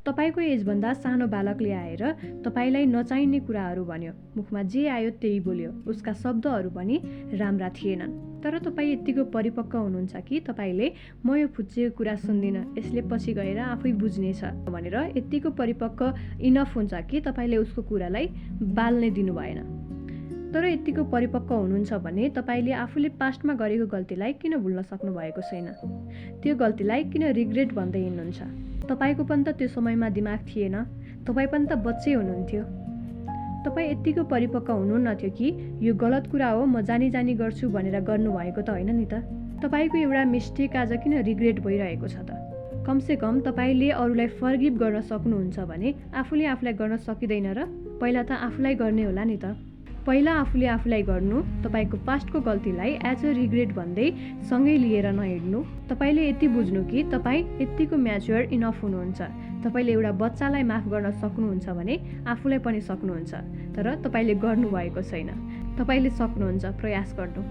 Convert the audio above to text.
तपाईको एजभन्दा सानो बालकले आएर तपाईलाई नचाहिने कुराहरू भन्यो, मुखमा जे आयो त्यही बोल्यो, उसका शब्दहरू पनि राम्रा थिएनन्। तर तपाईँ यत्तिको परिपक्व हुनुहुन्छ कि तपाईले म यो फुच्चेको कुरा सुन्दिनँ, यसले पछि गएर आफै बुझ्नेछ भनेर यत्तिको परिपक्व इनफ हुन्छ कि तपाईले उसको कुरालाई बाल्ने दिनु भएन। तर यत्तिको परिपक्व हुनुहुन्छ भने तपाईले आफूले पास्टमा गरेको गल्तीलाई किन भुल्न सक्नु भएको छैन? त्यो गल्तीलाई किन रिग्रेट भन्दै हिँड्नुहुन्छ? तपाईको पनि त त्यो समयमा दिमाग थिएन, तपाईँ पनि त बच्चै हुनुहुन्थ्यो। तपाईँ यत्तिको परिपक्व हुनुहुन्थ्यो कि यो गलत कुरा हो, म जानी जानी गर्छु भनेर गर्नुभएको त होइन नि त। तपाईको एउटा मिस्टेक आज किन रिग्रेट भइरहेको छ त? कमसेकम तपाईले अरूलाई फर्गिभ गर्न सक्नुहुन्छ भने आफूले आफूलाई गर्न सकिँदैन र? पहिला त आफूलाई गर्ने होला नि त। पहिला आफूले आफूलाई गर्नु, तपाईको पास्टको गल्तीलाई एज अ रिग्रेट भन्दै सँगै लिएर नहिँड्नु। तपाईले यति बुझ्नु कि तपाईँ यत्तिको म्याच्योर इनफ हुनुहुन्छ। तपाईले एउटा बच्चालाई माफ गर्न सक्नुहुन्छ भने आफूलाई पनि सक्नुहुन्छ, तर तपाईले गर्नुभएको छैन। तपाईले सक्नुहुन्छ, प्रयास गर्नु।